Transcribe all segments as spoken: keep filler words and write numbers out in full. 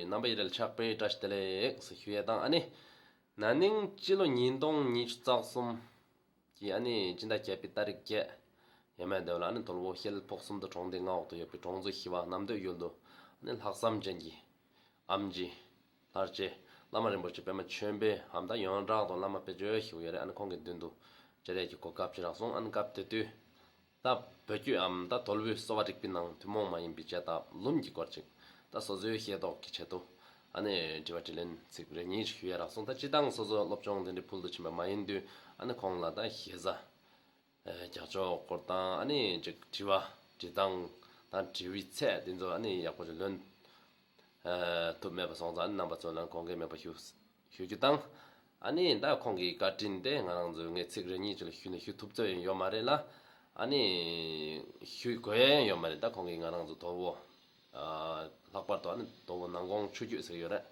རྣམ་པ་ཡི་རལ་ཆགས་པའི་བཀྲ་ཤིས་བདེ་ལེགས་ཟེར་ཞུ་ཡས་དང་ཨ་ནི། ན་ནིང་སྤྱི་ལོ་ཉིས་སྟོང་ཉི་ཤུ་རྩ་གསུམ་གྱི་ཨ་ནི་སྤྱི་ཟླ་བརྒྱད་པའི་ཏ་རིག་བརྒྱད་ཡས་མས་དེ་ལ་ཨ་ནི་དོལ་པོ་ཤེལ་ཕོག་གསུམ་དུ་གྲོང་སྡེ་ལྔ་འོག་ཏུ་ཡོད་པའི་གྲོང་ཚོ་བཞི་པ་གནམ་སྟོད་ཡུལ་དུ་ཨ་ནི་ལྷག་བསམ་ཅན་གྱི་ཨེམ་ཆི་ལྷར་བཅས་བླ་མ་རིན་པོ་ཆེ་པདྨ་ཆོས་འཕེལ་འམ་ད་ཡོངས་གྲགས་དུ་བླ་མ་དཔལ་འབྱོར་ཞུ་ཡོད་རེད། ཨ་ནི་ཁོང་གི་མདུན་དུ་མཇལ་ཡས་ཀྱི་གོ་སྐབས་ཅིག་རག་སོང་། ཨ་ནི་སྐབས་དེ་དུས་ད་བོད་བརྒྱུད་འམ་ད་དོལ་པོའི་གསོ་བ་རིག་པའི་ནང་ཐུན་མོང་མ་ཡིན་པའི་བྱ་དང་ལུམ་གྱི་སྐོར་ཅིག་ད་སོ་སོའི་ཤེས་རྟོགས་ཀྱི་ཆེད་དུ་ཨ་ནི་དྲི་བ་དྲིས་ལན་ཚིག་རེ་གཉིས་ཞུ་ཡས་རག་སོང་། ད་སྤྱིར་བཏང་སོ་སོ་སློབ་སྦྱོང་དེ་འདྲའི་ཕུལ་དུ་ཕྱིན་པ་མ་ཡིན་དུས་ཨ་ནི་ཁོང་ལ་ད་ཞེ་ས་རྒྱགས་ཕྱོགས་སྐོར་དང་ཨ་ནི་ཅིག་དྲི་བ་དྲི་སྟངས་དང་དྲི་བའི་ཚད་དེ་ཚོ་ཨ་ནི་ཡག་པོ་ཞིག་ལོན་ཐུབ་མེད་པ་སོང་ཙང་ཨ་ནི་རྣམ་པ་ཚོ་ལ་དགོངས་འགལ་མེད་པ་ཞུ་ཞུ་རྒྱུ་དང་། ཨ་ནི་ད་ཁོང་གི་བཀའ་དྲིན་དེ་ང་རང་ཚོས་ངས་ཚིག་རེ་གཉིས་ཅིག་ལ་ཞུས་ནས་ཞུ་ཐུབ་ཚོད་ཡང་ཡོད་མ་རེད་ལ། ཨ་ནི་ཞུ་དགོས་ཡས་ཡང་ཡོད་མ་རེད། ད་ཁོང་གིས་ང་རང་ཚོ་དོལ་པོ་ལྷག་པར་དུ་ཨ་ནི་དོལ་པོ་ནང་ཁོངས་ཆོས་བརྒྱུད་ཟེར་གྱི་ཡོད་རེད།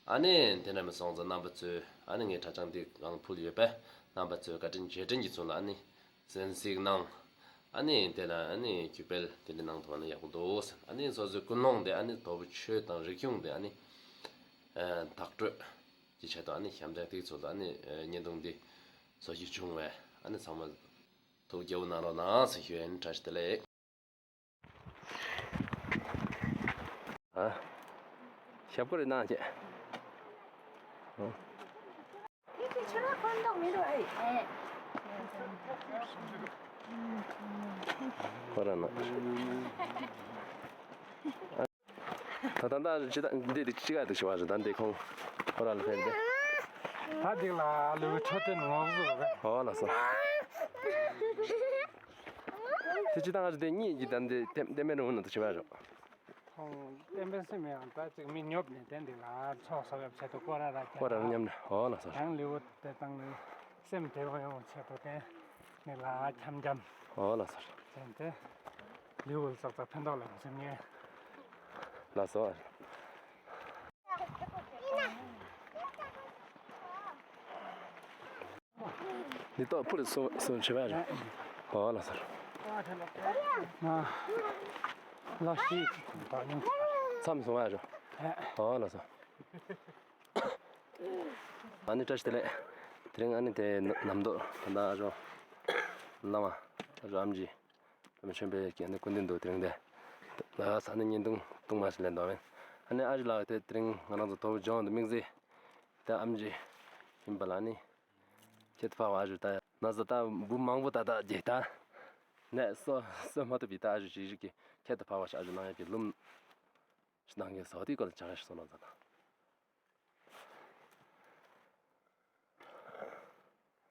ཨ་ནི་དེ་འདྲ་མིན་སོང་ཙང་རྣམ་པ་ཚོས་ཨ་ནི་ངས་དྲ་བྱང་འདི་སྒང་ཕུལ་ཡོད་པས་རྣམ་པ་ཚོས་བཀའ་དྲིན་རྗེས་དྲན་གྱི་ཚུལ་ལ་ཨ་ནི་གསན་གཟིགས་གནང་། ཨ་ནི་དེ་ལ་ཨ་ནི་གུས་པས་དེ་འདྲ་གནང་ཐུབ་ན་ཡག་པོ་འདུག་ཟེར། ཨ་ནི་སོ་སོའི་ཀུན་སློང་དེ་ཨ་ནི་དོལ་པོ་ཆོས་དང་རིག་གཞུང་དེ་ཨ་ནི་བདག་སྤྲོད་ཀྱི་ཆེད་དུ་ཨ་ནི་ཞབས་འདེགས་དེའི་ཚུལ་དུ་ཨ་ནི་བརྙན་ཐུང་འདི་བཟོ་རྒྱུ་བྱུང་བས་ཨ་ནི་ཚང་མ་ཐུགས་དགྱེས་པོ་གནང་རོགས་གནང་ཟེར་ཞུ་ཡིན། བཀྲ་ཤིས་བདེ་ལེགས། ཨ། ཞབས་སྐོར་རེ་གནང་བྱས། ཨ། ཁོ་ར་ན། ད་ད་ད་ཅི་ད་འདི་འདི་ཅི་ག་འདུག་ཞུ་བ་རེད། ད་འདི་ཁོང་ཁོ་ར་ལ་ཕེབས་ཏེ། ད་འདི་ལ་ལུས་ཆོས་དོན་ངོ་བཟུང་རེད། ཨོ་ལགས་སོ། དེ་ཅི་ད་ང་ཚོ་དེ་གཉིས་ཀྱི་ད་འདི་ཏེམ་ཏེམ་པེ་རུང་ན་དུ་ཆི་བ་རོ། ཁོང་ཏེམ་པེ་སེ་མེ་ཡང་ད་ཅིག་མི་ཉོབ་ནས་དེ་འདི་ལ་ཚོགས་བསགས་ཡོད་ཆེད་དུ་སྐོར་ར་ར་ཁོ་ར་མཉམ་ནས། ཨོ་ལགས་སོ། ཡང་ལུས་དེ་དང་ནི་སེམས་བདེ་བོ་ཡོང་ཆེད་དུ་དེ་ནི་ལ་འཆམ་འཆམ། ཨོ་ལགས་སོ། དེ་ལུས་ཙག་ཙག་ཕན་ཐོགས་ལ་སེམས་ངེས། ལགས་སོ། འདི་ཏོག་ཕུར་སོང་སོང་ཆེ་བ་རེད། ཨོ་ལགས་སོ། ལགས་ཤིག་མཚམས་སོང་བ་རེད། ཨོ་ལགས་སོ། ཨ་ནི་བཀྲ་ཤིས་བདེ་ལེགས། དེ་རིང་ཨ་ནི་དེ་ནམ་དུ་ད་ལྟ་ཨ་ཇོ་བླ་མ་ཨ་ཇོ་ཨམ་ཆི་ཨ་མ་ཆོས་འཕེལ་གྱི་ཨ་ནི་སྐུ་མདུན་དུ་དེ་རིང་དེ་ལ་ས་ནི་བརྙན་ཐུང་ཐུང་མ་ཞིག་ལེན་དོ་མེན། ཨ་ནི་ཨ་ཇོ་ལགས་དེ་དེ་རིང་ང་རང་ཚོ་དོལ་པོ་ལྗོངས་དུ་དམིགས་བསལ་དེ་ཨམ་ཆི་ཡིན་པ་ལ་ཨ་ནི་ཁྱད་དུ་འཕགས་པ་ཨ་ཇོ་ད་ན་ཟ་ད་འབུ་མང་པོ་ད་ད་རྒྱས་ད་ནས་གསོ་གསོ་མ་ཐུབ་པའི་ད་ཨ་ཇོ་ཞིག་ཞིག་གི་ཁྱད་དུ་འཕགས་པ་ཞིག་ཨ་ཇོ་གནང་ཡག་གི་ལུམ་ཞིག་གནང་གི་ཟོ་དེའི་སྐོར་ལ་ཅང་ཞིག་གསུང་རོགས་མཛད་དང་།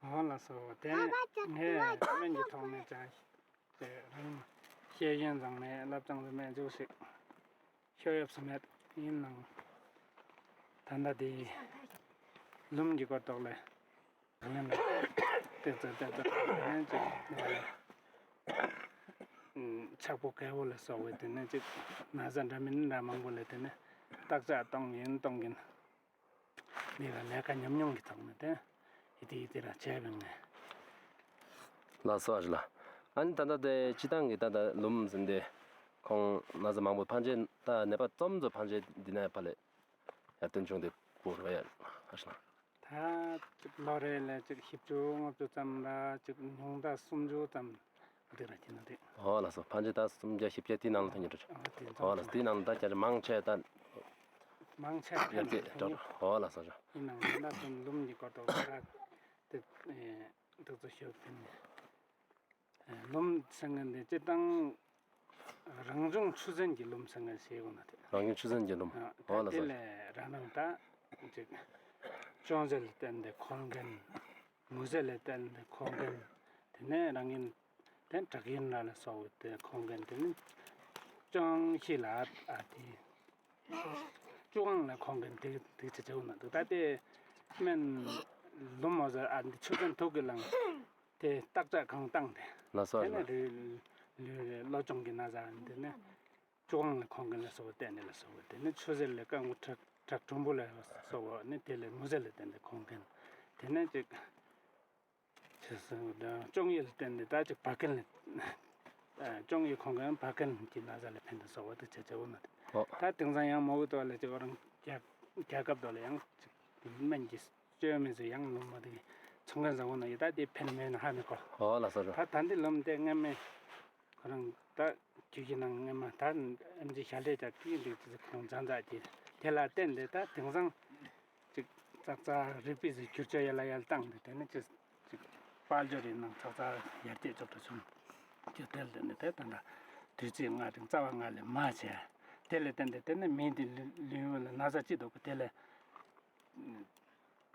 ཨོ་ལགས་སོ། དེ་ངས་སྨན་གྱི་ཐོག་ནས་ཀྱང་དེ་རིང་ཤེས་ཡོན་བཟང་ནས་བསླབ་སྦྱང་ཟེར་མེད་ཅུ་ཞིག་ཤོར་ཡོད་ས་མེད་ཡིན་ནང་། ད་ལྟ་དེ་ལུམ་གྱི་སྐོར་ཐོག་ལས་ག་ལེན་ལ་ཏེ་ཙ་ཏེ་ཙ་ནས་ཅིག་ཆག་པོ་གལ་པོ་ལ་སོགས་པའི་དེ་ནས་ཅིག་ན་ཚ་འདྲ་མིན་འདྲ་མང་པོ་ལས་དེ་ནས་བརྟག་དཔྱད་གཏོང་གིན་གཏོང་གིན། འདི་ལ་ལས་ཀ་ཉམས་མྱོང་གི་ཐོག་ནས་དེ་ཡི་དེ་ཡི་དེ་ར་བྱས་པའི་ངས། ལགས་སོ་ཨ་ཞེ་ལགས། ཨ་ནི་ད་ལྟ་དེ་སྤྱིར་བཏང་གི་ད་ལྟ་ལུམ་ཟིན་ཏེ་ཁོང་ན་ཚ་མང་པོ་ཕན་ཆད་ད་ནད་པ་ཙམ་ཚོ་ཕན་ཆད་འདི་ནས་ཕར་ལས་ཡར་ཐོན་བྱུང་སྟེ་བུ་རོ་ཡ་ཨ་ཞེ་ལགས། ད་ཅིག་ལོ་རེ་ལ་ཅིག་བཞི་བཅུ་ལྔ་བཅུ་ཙམ་ར་ཅིག་ཉུང་མཐའ་སུམ་ཅུ་ཙམ་འདི་ར་ཁྱེར་ན་འདི། ཨོ་ལགས་སོ། ཕན་ཆད་ད་སུམ་བརྒྱ་བཞི་བརྒྱ་དེའི་ནང་ལ་ཐོན་གྱི་འགྲོ། ཨོ་དེ་ཨོ་ལགས་སོ། དེའི་ནང་ལ་ད་བརྒྱ་ཆ་མང་ཆེ་ད་མང་ཆེ་ཡར་རྒྱས་འགྲོ། ཨོ་ལགས་སོ། ཡིན་ནའང་ད་དུང་ལུམ་གྱི་སྐོར་ཐོག་ད་དེ་ཨེ་འདུག་ཚོ་ཤོད་དེ་ནས་ཨེ་ལུམ་ཟེར་མཁན་འདི་སྤྱིར་བཏང་རང་བྱུང་ཆུ་ཚན་གྱི་ལུམ་ཟེར་མཁན་ཞིག་ཡོད་ན་དེ། རང་བྱུང་ཆུ་ཚན་གྱི་ལུམ། ཨ་ཨོ་ལགས་སོ། དེ་ལས་རང་རང་ད་ཅིག་ཅུང་ཟད་ལ་བརྟེན་ཏེ་འཁོར་མཁན། མུ་ཟས་ལ་བརྟེན་ཏེ་འཁོར་མཁན། དེ་ནས་རང་ཉིད་དེ་དྲག་ཡིན་ལ་ལ་སོགས་པའི་དེ་འཁོར་མཁན་དེ་ནི་ཅུང་ཞིག་ལ་ཨ་དེ་བཅུ་གང་ལ་འཁོར་མཁན་དེ་དེ་ཅི་བྱེད་འོང་ན་འདུག་ད་དེ་སྨན་ལུམ་མོ་ཟེར་ཨ་འདི་ཆུ་ཚན་དུག་གི་ལང་དེ་བརྟག་དཔྱད་གང་བཏང་དེ་ལགས་སོ་དེ་ནས་ལགས། ལུས་ལུས་ལུས་ལོ་ཆུང་གི་ན་ཚ་འདི་ནས། བཅུ་གང་ལ་འཁོར་མཁན་ལ་སོགས་པ་བརྟེན་ནས་ལ་སོགས་པ་དེ་ནི་ཆུ་ཟས་ལ་རྐང་པ་བྲག་བྲག་གྲུང་པོ་ལ་སོགས་པ་ནི་དེ་ལས་མུ་ཟས་ལ་བརྟེན་ཏེ་འཁོར་མཁན། དེ་ནས་ཅིག་ཆུ་སྲིན་ཅོང་ཡིད་ལ་བརྟེན་ཏེ་ད་ཅིག་བ་མཁན་ལ་ ཨ་ཅོང་ཡི་ཁོང་གི་བ་ཀན་གྱི་ན་ཚ་ལས་ཕན་ཐོགས་སོ་བ་དེ་ཅི་ཅི་འོ་ན་དེ། ཨོ། ད་དེང་སང་ཡང་མོ་གི་ཐོག་ལས་ཅི་བ་རང་རྒྱལ་རྒྱལ་ཁབ་ཐོག་ལས་ཡང་ཅིག་སྨན་གྱི་བཅོས་མི་ཚོ་ཡང་ལོང་མ་དེ་ཚོང་མཁན་ཚོ་འོ་ན་ཡི་ད་དེ་ཕན་མེད་ན་ཧ་མི་གོ། ཨོ་ལགས་སོ་རོ། ད་ད་འདི་ལོམ་དེ་སྔ་མེ་ཁོ་རང་ད་རྒྱུ་གི་ནང་སྔ་མ་ད་ཨེམ་ཆི་ཞལ་ལས་ཅག་གི་འདི་ཅི་ཁོང་ཚང་ཚ་གི་དེ་ལ་བརྟེན་ཏེ་ད་དེང་སང་ཅིག་ཙག་ཙག་རིག་པའི་ཟིག་བསྒྱུར་བཅོས་ཡར་ལ་ཡར་བཏང་སྟེ་དེ་ནི་ཅིག་ཅིག་དཔལ་འབྱོར་རི་ནང་ཙག་ཙག་ཡར་རྒྱས་ཅོག་འདྲ་བྱུང་། ཅིག་དེ་ལ་བརྟེན་ཏེ་དེ་ད་དུས་ཚོད་ལྔ་རིང་རྩ་བ་ལྔ་ལས་མར་བྱས། དེ་ལ་བརྟེན་ཏེ་དེ་ནི་མི་འདི་ལུས་ལུས་ལ་ན་ཚ་ཅི་འདུག་གི་དེ་ལ་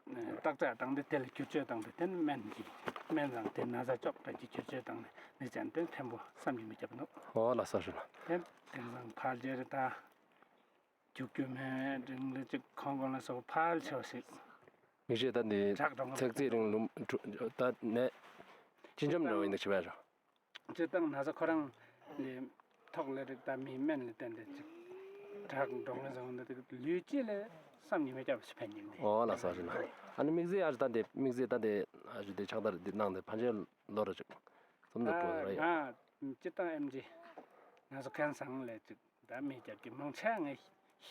བརྟག་དཔྱད་བཏང་སྟེ་དེ་ལ་བསྒྱུར་བཅོས་བཏང་སྟེ་དེ་ནི་སྨན་གྱི་སྨན་བཟང་དེ་ན་ཚ་ཅོག་འདྲ་གྱི་བསྒྱུར་བཅོས་བཏང་ནས་ནི་ཅན་དེ་ཕན་པོ་བསམ་གྱིས་མི་ཁྱབ་འདུག། ཨོ་ལགས་སོ་རོ། དེ་དེང་སང་ཕལ་ཆེར་ད། རྒྱུག་རྒྱུ་མེད་རིང་ལ་ཅིག་ཁོང་ཁོང་ལ་སོགས་ཕལ་ཆེ་བ་ཞིག་མིག་ཤེལ་ད་འདི་བྲག་འགྲོ་ང་ཚེག་ཚེག་རིང་ལུམ་ད་ནས་ཅི་འཇམ་འདྲ་བ་ཡིན་ད་ཆེ་བས་རོ། སྤྱིར་བཏང་ན་ཚ་ཁོ་རང་ལས་ཐོག་ལས་རིགས་ད་མི་སྨན་ལ་བརྟེན་ཏེ་ཅིག་བྲག་འགྲོ་ང་ཚོ་འདི་ལུས་ཅི་ལས་བསམ་གྱིས་མི་ཁྱབ་པ་ཞིག་ཕན་གྱི་འདི། ཨོ་ལགས་སོ་རེད་ལ། ཨ་ནི་མིག་ཟས་ཨ་ཅི་ད་འདི་མིག་ཟས་ད་འདི་ཨ་ཅི་འདི་ཕྱག་དར་འདི་གནང་སྟེ་ཕན་ཆད་ལོ་རེ་ཅིག་ཙམ་ད་པོ་རེད། ང་སྤྱིར་བཏང་ཨེམ་ཆི་ན་ཚ་ཁེན་སང་ལས་ཅིག་ད་མི་རྒྱབ་ཀྱི་མང་ཆེ་ངས་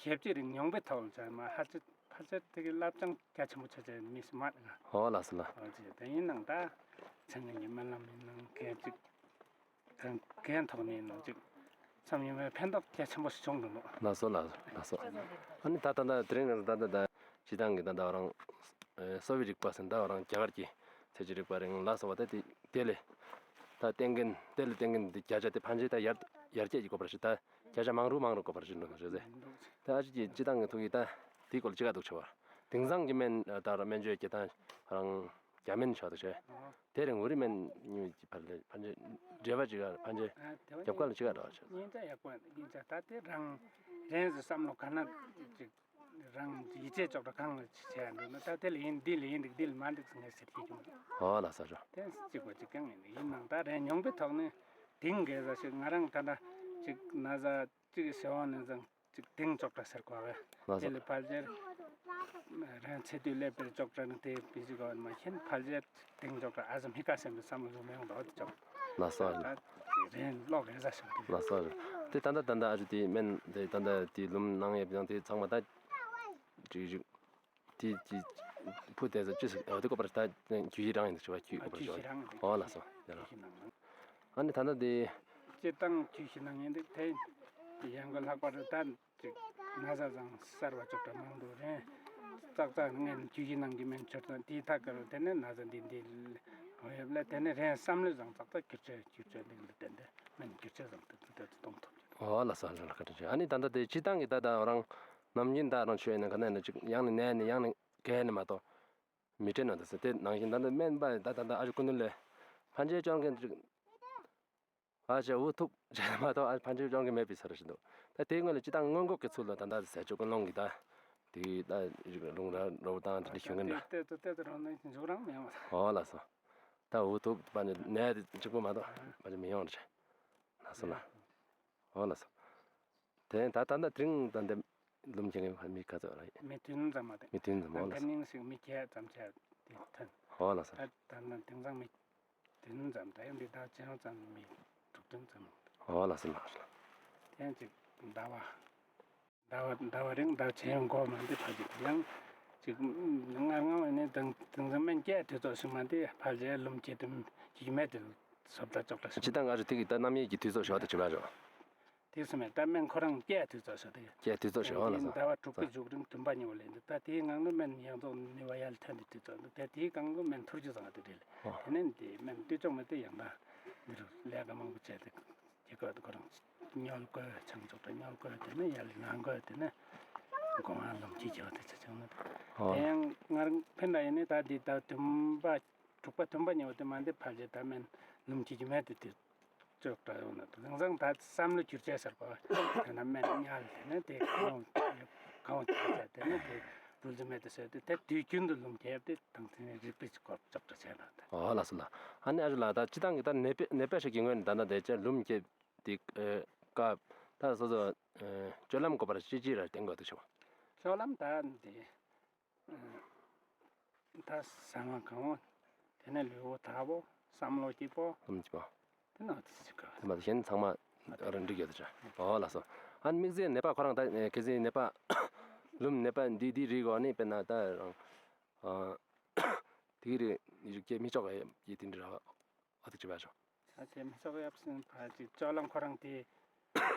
ཞིབ་ཅིག་རིང་ཉུང་པའི་ཐོག་ལ་བྱས་མ་ཧ་ཅི་ཕལ་ཆེར་དེ་གི་བསླབ་སྦྱང་རྒྱ་ཆེན་པོ་བྱས་བྱས་མི་སུ་མ་ང་། ཨོ་ལགས་སོ་ལགས། ཨོ་ཅི་དེ་ཡིན་ནང་ད་ཚེ་ངན་གྱི་སྨོན་ལམ་ཡིན་ནང་གལ་ཅིག་གང་གང་ཐོག་ནས་ཡིན་ནང་ཅིག་བསམ་ཡོད་མེད་ཕན་ཐོགས་རྒྱ་ཆེན་པོ་ཞིག་བྱུང་འདུག་ནོ། ལགས་སོ་ལགས་སོ་ལགས་སོ། ཨ་ནི་ད་ད་ད་དེ་རིང་ནང་ད་ད་ད་སྤྱིར་བཏང་གི་ད་ད་རང་གསོ་བའི་རིག་པ་ཟེར་ད་རང་རྒྱ་གར་གྱི་ཚེ་ཆུ་རིག་པ་རིང་ལ་སོགས་པ་ད་དེ་དེ་ལས་ད་བསྟེན་མཁན་དེ་ལས་བསྟེན་མཁན་དེ་བརྒྱ་ཆ་དེ་ཕན་ཆད་ད་ཡར་ཡར་རྒྱས་ཀྱི་དགོས་པར་ཞིག་ད། བརྒྱ་ཆ་མང་རུ་མང་རུ་དགོས་པར་བྱིན་འགྲོ་ནོ་ཞེས་ཟེར། ད་ཨ་ཅི་ཅི་ཅི་དང་གི་ཐུག་གི་ད་དེའི་སྐོར་ཅི་ག་འདུག་ཆེ་བ། དེང་སང་གི་སྨན་ད་ར་སྨན་བཅོས་ཀྱི་ད་རང་རྒྱ་སྨན་ཆ་འདུག་ཆེ། དེ་རིང་འུ་རི་སྨན་ཉུ་ཅི་ཕར་ལས་ཕན་ཆད་འབྲེལ་བ་ཅི་ག་ཕན་ཆད་རྒྱབ་ཁ་ལ་ཅི་ག་འདྲ་བ་ཆེ། ཉིན་ཅ་ཡག་པོ་ཉིན་ཅ་ད་དེ་རང་རེན་ཟེར་བསམ་བློ་ག་ན་ཅིག་རང་ཡིད་ཆེས་ཅོག་འདྲ་གང་ལ་ཅི་བྱས་འདུག་ན་ད་དེ་ལ་ཡིན་འདི་ལ་ཡིན་འདུག་འདི་ལ་མ་འདུག་ཟེར་ངས་ཟེར་གྱི་ཡོང་། ཨོ་ལགས་སོ་རོ། དེ་གཅིག་པ་གཅིག་རྐྱང་ཡིན་ཡིན་ནང་ད་རེན་ཉུང་པའི་ཐོག་ནས་དེང་གི་ཟ་ཞིག་ང་རང་ད་ད་ཅིག་ན་ཟ་ཅིག་ཟེར་བ་ནས་ཙང་ཅིག་དེང་ཅོག་འདྲ་ཟེར་གོ་བས། ལགས་སོ། དེ་ལས་ཕལ་ཆེར་རང་ཚེ་དུས་ལས་པའི་ཅོག་འདྲ་ནི་དེ་བི་ཟི་གོ་མ་ཤེས་ཕལ་ཆེར་དེང་ཅོག་འདྲ་ཨ་ཟམ་ཧི་ཀ་སེམས་པའི་བསམ་བློ་མི་ཡོང་འདུག་དེ་ཅོག་ལགས་སོ། རེན་ལོག་རེ་ཟ་ཞིག་དེ། ལགས་སོ། དེ་ད་ལྟ་ད་ལྟ་ཨ་ཅི་དེ་སྨན་དེ་ད་ལྟ་དེ་ལུམ་ནང་ཡོད་པ་དང་དེ་ཚང་མ་ད་ཅིག་ཅིག་དེ་དེ་ཕུ་དེ་ཚོ་ཅི་ཟེར་ཨོ་དེ་ཀོ་པར་ད་རྒྱུ་ཡི་རང་ཡིན་དུ་ཆེ་བ་རྒྱུ་ཡི་ཀོ་པར་ཆེ་བ། ཨོ་ལགས་སོ། ཡ་རང་། ཨ་ནི་ད་ལྟ་དེ་སྤྱིར་བཏང་རྒྱུ་ཞིག་ནང་ཡིན་དུ་དེ་ཡང་གི་ལྷག་པར་དུ་ད་ཅིག་ན་ཚ་བཟང་གསར་བ་ཅོག་འདྲ་མང་དུ་རེད། ཙག་ཙག་ངན་རྒྱུ་ཞིག་ནང་གི་སྨན་མཆོད་དང་དེ་ཐག་གར་དེ་ནས་ན་ཚ་འདི་འདི་ཡོད་ལ་དེ་ནས་རེན་བསམ་བློ་བཟང་ཙག་ཙག་སྒྱུར་བཅོས་སྒྱུར་བཅོས་འདི་ལ་བརྟེན་ཏེ་སྨན་སྒྱུར་བཅོས་བཟང་དུ་དུ་དུ་གཏོང་ཐུབ་ཀྱི་འདུག་ཨོ་ལགས་སོ་ལགས་སོ། བཀའ་དྲིན་ཆེ། ཨ་ནི་ད་ལྟ་དེ་སྤྱིར་བཏང་གི་ད་ད་རང་ནམ་རྒྱུན་ད་རང་ཆོས་ཡིན་ན་ག་ནས་ན་ཅིག་ཡང་ནས་ནས་ནས་ཡང་ནས་གས་ནས་མ་གཏོགས་མི་དྲན་ནོ་ད་ཟེར། དེ་ནང་བཞིན་ད་ལྟ་སྨན་པ་ད་ད་ད་ཨ་ཅུ་ཀུན་ལས་ཕན་ཆད་སྐྱོན་མཁན་ཅིག་ཕལ་ཆེར་འུ་ཐུག་བྱས་མ་གཏོགས་ཨ་ཕན་ཆད་སྐྱོན་མཁན་མེད་པའི་ས་རེད་ཞིག་འདུག་ད་དེའི་སྔོན་ལ་སྤྱིར་བཏང་སྔོན་འགོག་གི་ཚུལ་ལ་ད་ལྟ་ཟས་བཅུད་ཀུན་སློང་གི་ད་དེ་ད་རླུང་ར་རོ་དང་དེ་འདྲ་ཤོད་མཁན་འདྲ། དེ་དེ་དེ་རང་ནས་འཇུག་རང་མི་ཡོང་བ། ཨོ་ལགས་སོ། ད་འུ་ཐུག་པ་ནི་ནད་དེ་གཅིག་པུ་མ་གཏོགས་ཕལ་ཆེར་མི་ཡོང་རེད། ལགས་སོ་ལགས། ཨོ་ལགས་སོ། དེ་ད་ད་ད་དེ་རིང་ད་འདི་ལུམ་ཁྱེར་མཁན་མི་ག་ཚོད་རེད། མི་བདུན་ཙམ་མ་དེ། མི་བདུན་ཙམ། ཨོ་ལགས་སོ། ད་ནིང་ཞིག་མི་བརྒྱད་ཙམ་བྱས་དེ་ཐོན། ཨོ་ལགས་སོ། ད་ད་ད་དེང་སང་མི་བདུན་ཙམ། ད་ཡང་འདི་ཟླ་བ་བཅུ་ཙམ་མི་དྲུག་བདུན་ཙམ། ཨོ་ལགས་སོ་ལགས་སོ། དེ་ཡང་ཅིག་ཟླ་བ་ཟླ་བ་ཟླ་བ་རིང་ཟླ་བ་བཅུ་འགོར་མ་འདི་ཕལ་ཆེར་ཡང་ཅིག་ང་རང་ངོས་ནས་དེང་དེང་སང་སྨན་བསྐྱལ་དུས་ཚོད་ཞིག་མ་འདི་ཕལ་ཆེར་ལུམ་ཁྱེར་དུས་ཀྱི་མེད་དུ་སོབ་ད་ཅོག་ད་ཞིག་སྤྱིར་བཏང་ང་རུ་དེ་གི་ད་རྣམ་གཡེང་གི་དུས་ཚོད་ཞིག་ད་ཆེ་བ་རེད། དེ་སུ་མེད་ད་སྨན་ཁོ་རང་བསྐྱལ་དུས་ཚོད་ཞིག་དེ། བསྐྱལ་དུས་ཚོད་ཞིག་ཨོ་ལགས་སོ། ཟླ་བ་དྲུག་པའི་མཇུག་རིང་བདུན་པ་གཉིས་པ་ལས་འདི་ད་དེའི་ངང་དུ་སྨན་ཡོངས་རྫོགས་ནུས་པ་ཡར་ལ་ཐོན་དུས་དུས་ཚོད་འདི་ད་དེའི་སྒང་དུ་སྨན་ཐུར་རྒྱུ་བཟང་དེ་རེད། ཨོ། དེ་ནས་འདི་སྨན་དུས་ཚོད་མེད་དེ་ཡང་ད་འདི་རུ་ལས་ཀ་མང་པོ་བྱས་ཏེ། དེ་ཁོ་ཁོ་རང་སྨྱོ་དགོས་ཆང་ཚོགས་དང་སྨྱོ་དགོས་དེ་ནས་ཡར་ལངས་དགོས་དེ་ནས་དགོང་དག་ལུམ་ཁྱེར་ཁྱེར་བ་དེ་ཚོ་བྱུང་ན། ཨོ། དེ་ཡང་ང་རང་ཕན་པ་ཡིན་ནི་ད་འདི་ད་བདུན་པ་དྲུག་པ་བདུན་པ་གཉིས་པ་དེ་མ་འདི་ཕལ་ཆེར་ད་སྨན་ལུམ་ཁྱེར་རྒྱུ་མེད་དེ་དེ་ཅོག་འདྲ་ཡོང་ན་དེང་སང་ད་བསམ་བློ་བསྒྱུར་བྱས་ཟེར་གོ་དེ་ན་སྨན་ཉལ་དེ་ནས་དེ་གང་གང་བྱས་དེ་ནས་དེ་འགྲུལ་རྒྱུ་མེད་དེ་ཟེར་དེ་དེ་དུས་རྒྱུན་དུ་ལུམ་ཁྱེར་དེ་དང་དེ་ནས་རིག་པའི་ཅིག་སྐོར་ཅོག་འདྲ་བྱས་ན་དེ། ཨོ་ལགས་སོ་ལགས། ཨ་ནི་ཨ་ཞུ་ལགས་ད་སྤྱིར་བཏང་གི་ད་ནད་པ་ནད་པ་ཞིག་གི་ངོས་ནས་ད་ལྟ་དེ་ཅག་ལུམ་ཁྱེར་དེ་ཨེ་སྐབས་ད་སོ་སོ་ཨེ་སྤྱོད་ལམ་སྐོར་བར་ཅི་ཅི་ར་བསྟེན་དགོས་འདུག་ཞུ་བ། སྤྱོད་ལམ་ད་འདི་ཨེ་ད་ཟ་མ་གང་བོ་དེ་ནས་ལུས་པོ་དག་པོ་བསམ་བློ་སྐྱིད་པོ། བསམ་སྐྱིད་པོ། དེ་ནང་དེ་ཅིག་ག་དེ་མ་གཏོགས་གཞན་ཚང་མ་རང་འགྲིག་ཡོད་ད་ཅིག། ཨོ་ལགས་སོ། ཨ་ནི་དམིགས་བསལ་ནད་པ་ཁོ་རང་ད་ཨེ་གལ་སྲིད་ནད་པ་ལུམ་ནད་པ་འདི་འདི་རིགས་ཨ་ནི་དཔེར་ན་ད་རང་ཨ་དེ་རིགས་ཡུལ་སྐྱེ་མི་ཆོག་ཡ་ཡི་དེ་འདྲ་ར་ཨ་ཐུག་ཅིག་བ་ཤོག། ཨ་ཅེ་མི་ཆོག་ཡབ་སེ་ཕར་ཅིག་ཅོ་ལང་ཁོ་རང་དེ་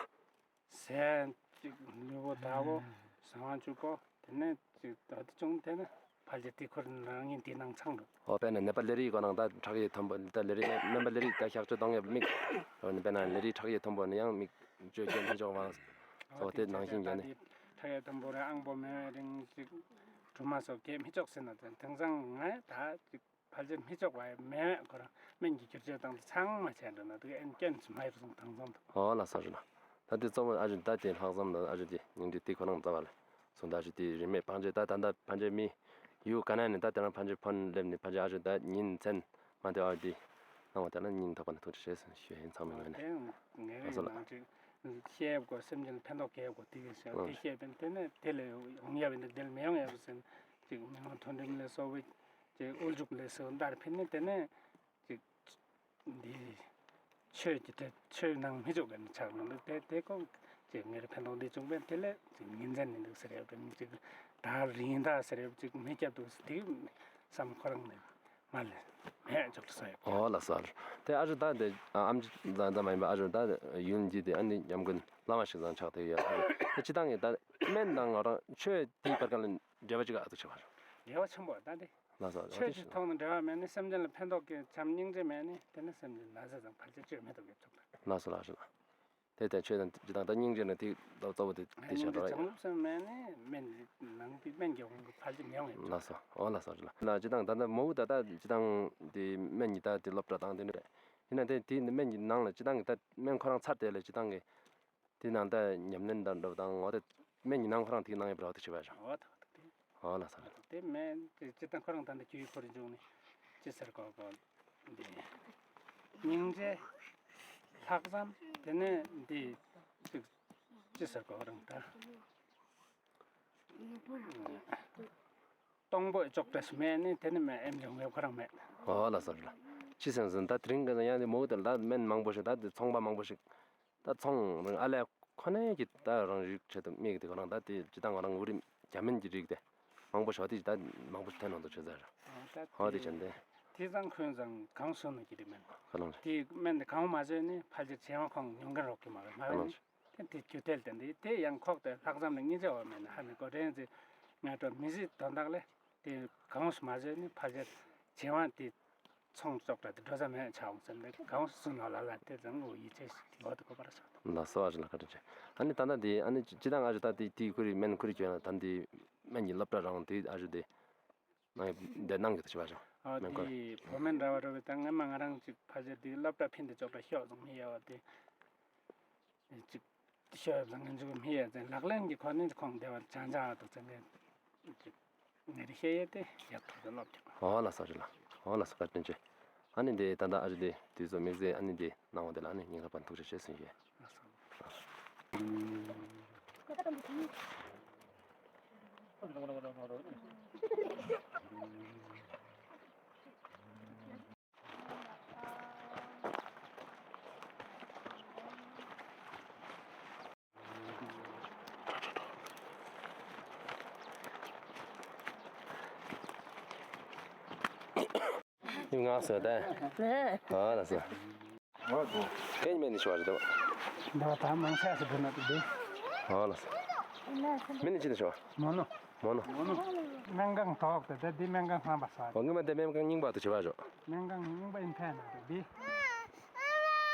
ཟས་ཅིག་ལུས་པོ་དག་པོ་ཟ་མ་བཅུག་པོ་དེ་ནས་ཅིག་ད་དེ་བྱུང་དེ་ནས་ཕལ་ཆེར་དེ་ཁོ་རང་ཉིད་དེ་ནང་ཚང་འགྲོ། ཨོ་དཔེར་ན་ནད་པ་ལས་རིགས་ཁོ་རང་ད་ཁྲག་ཡིད་མཐོན་པོ་ད་ལས་རིགས་སྨན་པ་ལས་རིགས་ད་གཤག་བཅོས་གཏོང་ཡས་མིག་ཨོ་ནི་དཔེར་ན་ལས་རིགས་ཁྲག་ཡིད་མཐོན་པོ་ནི་ཡང་མིག་བཅོས་སྐྱོན་མི་ཆོག་པ་སོགས་དེ་ནང་བཞིན་ཡོད་ནི། ཁྲག་ཡིད་མཐོན་པོ་རེད་ཨང་པོ་མེད་པའི་རིང་ཅིག་གྲུ་མ་སོགས་སྐྱེ་མི་ཆོག་ཟེར་ན་དེ་དེང་སང་ང་ད་ཅིག་ཕལ་ཆེར་མི་ཆོག་པ་མེད་ཁོ་རང་སྨན་གྱི་བསྒྱུར་བཅོས་བཏང་དུས་ཚང་མ་བྱས་འགྲོ་ན་དེ་ཨེ་སྐྱོན་ཅིག་མ་ཡོད་སོང་དེང་སང་དུ། ཨོ་ལགས་སོ་རེད་ལགས། ད་དེ་གཙོ་བོ་ཨ་ཞུ་ད་དེ་ལྷག་བསམ་དང་ཨ་ཞུ་དེ་སྙིང་རྗེ་དེ་ཁོ་རང་རྩ་བ་ལས་སོང་ད་ཨ་ཞུ་དེ་རིན་མེད་ཕན་ཆད་ད་ད་ད་ཕན་ཆད་མི་ཡུལ་ག་ན་ནས་ད་དེ་རང་ཕན་ཆད་ཕོན་སླེབས་ནས་ཕན་ཆད་ཨ་ཞུ་ད་ཉིན་མཚན་མ་དེ་ཨ་ཞུ་དེ་གནང་བ་དེ་ལ་སྙིང་ཐག་པ་ནས་ཐུགས་རྗེ་ཆེ་ཞུ་ཡིན་ཚང་མའི་ངོས་ནས། དེ་ངས་ལགས་སོ་ལགས། ནང་ཅིག་བཤད་དགོས་སེམས་ཅན་ཕན་ཐོགས་སྐྱེལ་དགོས་དེ་གི་ཞག་དེ་བཤད་པས་དེ་ནས་དེ་ལས་ཡོང་ཡ་བས་འདུག་དེ་ལས་མི་ཡོང་ཡ་བས་ཟེར་ཅིག་མི་མང་མཐོ་འབྲིང་ལས་སོགས་པའི་ཅིག་དབུལ་ཕྱུག་ལས་སོགས་འདར་ཕན་ནས་དེ་ནས་ཅིག་འདི་ཆོས་ཀྱི་དེ་ཆོས་ནང་མི་འཇུག་ག་ནི་ཆགས་མི་འདུག་དེ་དེ་ཀོ་ཅིག་ངེར་ཕན་ཐོགས་འདི་བྱུང་བས་དེ་ལས་ཅིག་ཉིན་མཚན་ནི་འདུག་ཟེར་ཡོད་པས་ཅིག་ད་རིང་ད་ཟེར་ཡོད་ཅིག་མི་སྐྱབས་འདུག་དེ་བསམ་ཁོ་རང་ནས་མ་ལས་མེད་འཇོག་ཏུ་སོང་ཡོད། ཨོ་ལགས་སོ། དེ་ཨ་ཞུ་ད་དེ་ཨམ་ཅི་ཙང་ཙང་མ་ཡིན་པ་ཨ་ཞུ་ད་ཡུལ་འདི་དེ་ཨ་ནི་ཉམས་མགོན་བླ་མ་ཞིག་ཙང་ཆགས་ཏེ་ཡོད། ཨ་ཞུ་དེ་སྤྱི་བཏང་གི་ད་སྨན་དང་ང་རང་ཆོས་དེའི་བར་ཁ་ལ་འབྲེལ་བ་ཅིག་ཨ་ཐུག་ཆེ་བ་རེད། འབྲེལ་བ་ཆེན་པོ་ད་དེ། ལགས་སོ། ཆོས་ཀྱི་ཐོག་ནས་འབྲེལ་བ་མེད་ནི་སེམས་ཅན་ལ་ཕན་ཐོགས་ཀྱི་བྱམས་སྙིང་རྗེ་མེད་ནི་དེ་ནི་སེམས་ཅན་ན་ཚ་དང་ཕལ་ཆེར་བཅོས་མི་ཐུབ་ཀྱི་ཐུབ་ད། ལགས་སོ་ལགས་སོ་ལགས། དེ་ལྟར་ཆོས་དང་སྤྱི་དང་ད་སྙིང་རྗེ་ནི་དེ་གཙོ་བོ་དེ་དེ་ཆ་རོགས། བྱང་ཆུབ་སེམས་མེད་ནི་སྨན་ནང་དེ་སྨན་གྱི་དབང་གིས་ཕལ་ཆེར་མི་ཡོང་ཡོད། ལགས་སོ། ཨོ་ལགས་སོ་ལགས། ན་སྤྱི་དང་ད་ལྟ་མོ་ད་ལྟ་སྤྱི་དང་དེ་སྨན་གྱི་ད་དེ་སློབ་གྲྭ་དང་དེ་ནི་ཡིན་ན་དེ་དེ་སྨན་གྱི་ནང་ལ་སྤྱི་དང་གི་ད་སྨན་ཁོ་རང་ཚར་དེ་ལ་སྤྱི་དང་གི་དེ་ནང་ད་ཉམས་ལེན་དང་འགྲོ་དང་ངོ་དེ་སྨན་གྱི་ནང་ཁོ་རང་དེ་གནང་ཡོད་པ་རེད་དེ་ཆེ་བ་རེད། ཨོ་ད་དེ། ཨོ་ལགས་སོ། དེ་སྨན་དེ་སྤྱི་དང་ཁོ་རང་ད་ལྟ་རྒྱུ་ཡི་ཁོར་འབྱུང་ནི་ཅི་ཟེར་གོ་གོ་འདི་སྙིང་རྗེ་ལྷག་བསམ་དེ་ནས་འདི་ཅིག་ཅི་ཟེར་གོ་རང་ད། གཏོང་ཕོད་ཅོག་འདྲ་ཞིག་མེད་ནི་དེ་ནི་མེད་ཨེམ་ལྗོངས་ཡོད་ཁོ་རང་མེད། ཨོ་ལགས་སོ་ལགས། ཅི་ཟེར་ཟེར་ད་དེ་རིང་གི་ཡང་ནི་མོ་དེ་ལ་སྨན་མང་པོ་ཞིག་ད་དེ་ཚོང་པ་མང་པོ་ཞིག་ད་ཚོང་རང་ཨ་ལས་ཁོ་ནས་ཀྱི་ད་རང་རིགས་ཆེད་དུ་མི་གི་དེ་ཁོ་རང་ད་དེ་ཅི་ད་ང་རང་འུ་རིམ་རྒྱ་སྨན་གྱི་རིགས་དེ་མང་པོ་ཞིག་དེ་ད་མང་པོ་ཞིག་ཐོན་ནང་དུ་ཆེ་ཟེར། ཨོ་ད་ཨོ་དེ་ཅན་དེ། དེ་ཙང་ཁོན་ཙང་གང་སོང་ནས་ཀྱི་རིགས་མེད། ཁོ་རང་དེ་སྨན་དེ་གང་མ་བཟོས་ནི་ཕལ་ཆེར་བྱེ་བ་ཁོང་ཉུང་གི་རོགས་ཀྱི་མ་རེད་མ་རེད་ནི། དེ་དེ་རྒྱུ་དེ་ལ་བརྟེན་ཏེ་དེ་ཡང་ཁོག་དེ་ལྷག་བསམ་ལ་སྙིང་རྗེ་བ་མེད་ན་ཧ་མི་གོ་རེད་ཟེར། ང་ཚོ་མི་ཚེ་དོན་དག་ལས་དེ་གང་སུ་མ་བཟོས་ནི་ཕལ་ཆེར་བྱེ་བ་དེ་ཚོང་ཙོག་འདྲ་དེ་འགྲོ་ས་མེད་ཆ་འོང་ཟེར་ནས་གང་སུ་སུ་ནོ་ལ་ལ་དེ་ཙང་ངོ་ཡིད་ཆེས་ཤིག་ལོ་དེ་གོ་བར་སོང་། ལགས་སོ་ཨ་ཞུ་ལགས་བཀའ་དྲིན་ཆེ། ཨ་ནི་ད་ལྟ་དེ་ཨ་ནི་ཅི་ད་ང་ཞུ་ད་དེ་དེ་ཁུ་རི་སྨན་ཁུ་རི་གྱོན་ན་ད་དེ་སྨན་གྱི་སློབ་གྲྭ་རང་དེ་ཨ་ཞུ་དེ་ནང་དེ་གནང་གི་དེ་ཞུ་བ་ཞུ། ཨ་སྨན་ཁུ་རི་དེ་བོད་སྨན་ར་བ་ར་བའི་ད་ངས་མ་ང་རང་ཅིག་ཕལ་ཆེར་དེ་སློབ་གྲྭ་ཕིན་དེ་ཅོག་འདྲ་ཤོག་ཙང་མི་ཡ་བ་དེ། ཅིག་ཤོག་ཡབ་ལ་ངན་ཇུག་མི་ཡ་ཙང་ལག་ལེན་གྱི་ཁོ་ནི་ཁོང་སྡེ་བ་ཅང་ཅང་ཨ་ཏོ་ཙང་ངན་ཅིག་ངན་རི་ཤེས་ཡ་དེ་ཡག་ཐུག་ཏུ་ལོབ་ཀྱང་། ཨོ་ལགས་སོ་རེད་ལགས། ཨོ་ལགས་སོ་བཀའ་དྲིན་ཆེ། ཨ་ནི་འདི་ད་ལྟ་ཨ་ཅི་འདི་དུས་ཚོད་དམིགས་བསལ་ཨ་ནི་འདི་གནང་བ་དེ་ལ་ཨ་ནི་སྙིང་ཐག་པ་ནས་ཐུགས་རྗེ་ཆེ་ཞུ་ཡི། ལགས་སོ། ཡུལ་ངག་ཟེར་ཏེ། ཨ་ལགས་སོ། ཁྱེད་མིང་ནི་ཅི་ཟེར་བ་རེད་དོ། འདི་བ་ད་མང་ཆེ་ཟེར་དོ་ན་དེ། ཨ་ལགས་སོ། མིང་ནི་ཅི་ཟེར་བ། མོ་ནོ། མོ་ནོ། སྨན་ཁང་ཐོག་ཏུ་དེ་འདི་སྨན་ཁང་ཁང་པ་ཟེར། འོ་ངས་མ་དེ་སྨན་ཁང་རྙིང་པ་དུ་བྱེད་པ་ཞོག། སྨན་ཁང་རྙིང་པ་ཨིན་ཐལ་ན་དེ་འདི།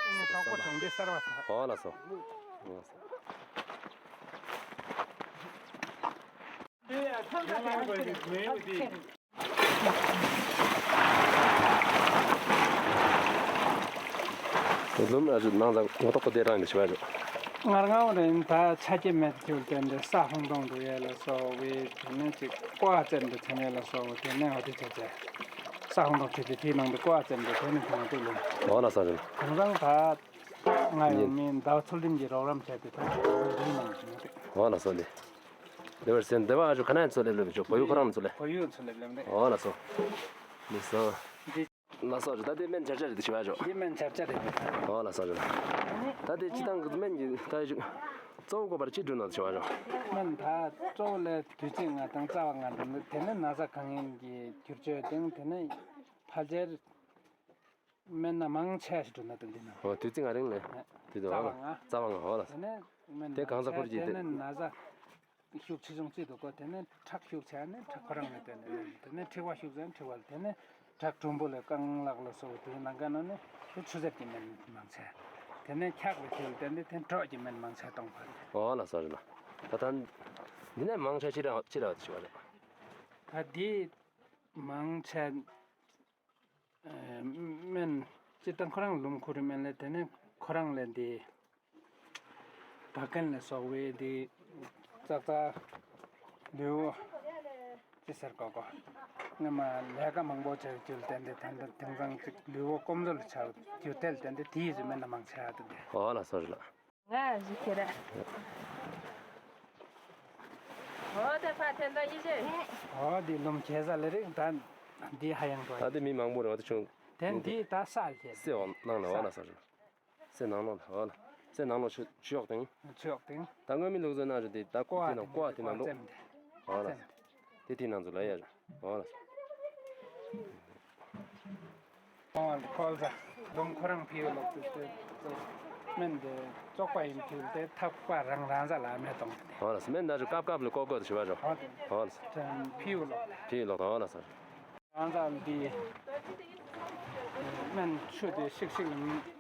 ཨེ་ནི་ཐོག་པོ་ཆུང་འདི་གསར་བ་ཟེར། ཨོ་ལགས་སོ། ལུམ་ཨ་ཅུ་ནང་ཟ་ངོ་ཐོག་པོ་དེ་རང་ནས་བྱེད་པ་རེད། ངར་ངའོ་རེན་ད་ཆ་རྐྱེན་མེད་ཚུལ་བརྟེན་ཏེ་ས་ཧོང་དོང་འགྲོ་ཡས་ལ་སོགས་པའི་དེ་ནས་ཅིག་ཀོ་བ་བཙལ་ཏེ་འཐེན་ཡས་ལ་སོགས་པ་དེ་ནས་འོ་དེ་བྱས་ཏེ་ས་ཧོང་དོང་བྱས་ཏེ་དེའི་ནང་དུ་ཀོ་བ་བཙལ་ཏེ་དེ་ནས་འཐེན་ཡས་དེ་ལུམ། ཨོ་ལགས་སོ་རེད། དེང་སང་ད་ང་ཡོང་མི་ཟླ་བ་ཚུལ་ཁྲིམས་ཀྱིས་རོགས་རམ་བྱས་ཏེ་ད་དེའི་ནང་དུ་འཐེན་ཡས་དེ། ཨོ་ལགས་སོ་ལེ། དེ་བར་སེམས་བདེ་བ་ཨ་ཅུ་ཁ་ན་ཚོ་ལེ་ལེ་བྱོས་བོད་ཡུལ་ཁོ་རང་ཚོ་ལེ། བོད་ཡུལ་ཚོ་ལེ་ལེ་འདི། ཨོ་ལགས་སོ། ལགས་སོ། འདི། ལགས་སོ་རེད། ད་དེ་སྨན་སྦྱར་བྱ་རེད་དེ་ཞུ་བ་ཞོ། འདི་སྨན་སྦྱར་བྱ་རེད། ཨོ་ལགས་སོ་རེད། ད་དེ་སྤྱིར་བཏང་གི་སྨན་གྱི་ད་ཞུ་གཙོ་བོ་དགོས་པར་ཅི་བསྐྲུན་ནོ་ཞུ་བ་ཞོ། སྨན་ད་གཙོ་བོ་ལས་བདུད་རྩི་ལྔ་དང་རྩ་བ་ལྔ་འདི་ནི་དེ་ནི་ན་ཚ་གང་ཡིན་གྱི་བསྒྱུར་བཅོས་དང་དེ་ནི་ཕལ་ཆེར་སྨན་སྣ་མང་ཆེ་ཞིག་བསྐྲུན་ན་དང་འདི་ན། ཨོ་བདུད་རྩི་ལྔ་རིང་ལས་དེ་དུ་ཨོ་རྩ་བ་ལྔ་ཨོ་ལགས། དེ་ནི་སྨན་དེ་གང་ས་ཁུར་གྱི་དེ་དེ་ནི་ན་ཚ་ཤུགས་ཆེ་ཆུང་ཅི་འདུག་གོ། དེ་ནས་ཁྲག་ཤུགས་ཆེ་ནས་ཁྲག་ཁོ་རང་ལ་བརྟེན་ནས། དེ་ནས་མཁྲིས་པ་ཤུགས་ཆེ་ན་མཁྲིས་པ་ལ། དེ་ནས་ཁྲག་གྲུམ་བུ་ལ་རྐང་ལག་ལ་སོགས་དེ་ནང་ག་ནང་ནས་དེ་ཆུ་སེར་གྱི་སྨན་མང་ཆེ། དེ་ནས་འཁྱག་ལ་དེ་ལ་བརྟེན་ཏེ་དེ་གྲོད་ཀྱི་སྨན་མང་ཆེ་གཏོང་བ། ཨོ་ལགས་སོ་རེད་ལགས། ད་ད་འདི་ནས་མང་ཆེ་ཅི་ར་ཅི་ར་ཞུ་བ་རེད། ད་འདི་མང་ཆེ་ཨེ་སྨན་སྤྱིར་བཏང་ཁོ་རང་ལུམ་ཁུ་རི་སྨན་ལས་དེ་ནས་ཁོ་རང་ལས་འདི་བད་ཀན་ལ་སོགས་པའི་འདི་ཙག་ཙག་ལུས་པོ་ཅི་ཟེར་གོ་གོ་ངས་མ་ལས་ཀ་མང་པོ་བྱས་རྒྱུ་ལ་བརྟེན་ཏེ་ད་ལྟ་དེང་སང་ཅིག་ལུས་པོ་སྐོམ་ཚོད་ལ་ཆགས་རྒྱུ་དེ་ལ་བརྟེན་ཏེ་དེའི་རིགས་སྨན་ལ་མང་ཆེ་ཡ་དེ་འདི། ཨོ་ལགས་སོ་རེད་ལགས། ང་ཞིག་ཁྱེར་ར། ཨོ་དེ་ཕ་ཐེན་ད་ཡི་ཞེ། ཨོ་འདི་ལུམ་ཁྱེར་ས་ལ་རིགས་ད་འདི་ཧ་ཡང་འགྲོ་ད་འདི་མི་མང་པོ་རེད་བ། དེ་ཆུང་། དེ་འདི་ད་ས་ལ་ཁྱེར། སེ་འོང་ནང་ལ་ཨོ་ལགས་སོ་རེད། སེ་ནང་ལོགས་ཨོ་ལགས། སེ་ནང་ལོགས་ཆུ་ཆུ་ཡོག་དེང་། ཆུ་ཡོག་དེང་། ད་སྔོན་མི་ལུགས་སྲོལ་ནང་བཞིན་དེ་ད་ཀོ་ཨ་དེ་ནང་ཀོ་ཨ་དེ་ནང་འདུག་ཨོ་ལགས། དེ་དེ་ནང་ཚུ་ལ་ཡ་ཨོ་ལགས། ཁོང་ཁོལ་ས་ལུམ་ཁོ་རང་ཕི་ཡུ་ལོག་ཏུ་སྨན་དེ་བཙོག་པ་ཡིན་ཕི་ཡུ་དེ་ཐབ་པ་རང་རང་ས་ལ་མེ་གཏོང་། ཨོ་ལགས། སྨན་ད་ཅི་སྐབས་སྐབས་ལ་ཀོ་ཀོ་དེ་ཞུ་བ་རོ། ཨོ་ལགས། ཕི་ཡུ་ལོག་ཕི་ཡུ་ལོག་ཨོ་ལགས་སོ། རང་ཚ་འདི་སྨན་ཆུ་དེ་ཤིག་ཤིག་ལ་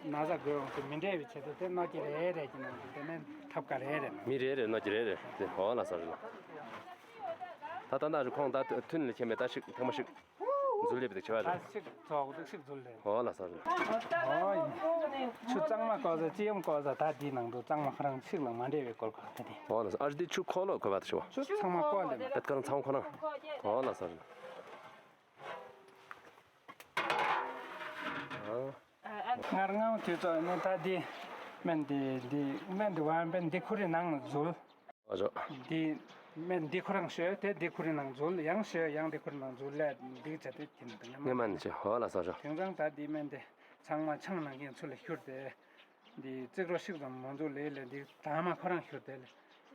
ན་ཚ་འགོས་འོང་དེ་མི་འདྲ་བའི་ཆེད་དུ་དེ་སྣོད་ཀྱི་རེ་རེ་གྱི་ནང་དུ་དེ་ནས་ཐབ་ཀ་རེ་རེ་མི་རེ་རེ་སྣོད་ཀྱི་རེ་རེ་དེ་ཨོ་ལགས་སོ་རེད་ལགས། ད་ད་ད་ཁོང་ད་ཐུན་ལ་ཁྱེར་མེད་ད་ཤིག་ཐེངས་མ་ཤིག་འཛུལ་ལེབ་དེ་ཆེ་བ་རེད། ད་ཤིག་ཚོགས་དེ་ཤིག་འཛུལ་ལེ། ཨོ་ལགས་སོ་རེད། ཨོ་ཡིན། ཆུ་གཙང་མ་བཀོལ་ས་ཅི་ཡོང་བཀོལ་ས་ད་འདི་ནང་དུ་གཙང་མ་ཁོ་རང་ཤིག་ལ་མ་འདྲ་བའི་སྐོར་ཁ་ད་དེ། ཨོ་ལགས་སོ། ཨ་འདི་ཆུ་ཁོལ་ལོ་ཁོལ་བ་དེ་ཤོ། ཆུ་གཙང་མ་བཀོལ་ལེ། ཨེ་ཁོ་རང་ཚང་ཁོ་རང་། ཨོ་ལགས་སོ་རེད། སྔར་སྔ་མོ་དུས་ཚོད་ནས་ད་འདི་སྨན་འདི་འདི་སྨན་འདི་བ་སྨན་འདི་ཁུ་རི་ནང་འཛུལ། ཨོ་ཅོ། འདི་སྨན་འདི་ཁོ་རང་བཤོས་ཏེ་འདི་ཁུ་རི་ནང་འཛུལ་ཡང་བཤོས་ཡང་འདི་ཁུ་རི་ནང་འཛུལ་ལས་འདི་བྱས་ཏེ་དེ་ནས་ངས་མ་ནི་ཅི་ཨོ་ལགས་སོ་ཅོ། དེང་སང་ད་འདི་སྨན་འདི་ཚང་མ་ཆང་ནང་གི་ཚུལ་ལ་བསྐྱུར་ཏེ། འདི་རྩིག་རོ་ཤིག་ཙམ་མ་འཛུལ་ལས་ལས་འདི་དྭངས་མ་ཁོ་རང་བསྐྱུར་ཏེ་ལས་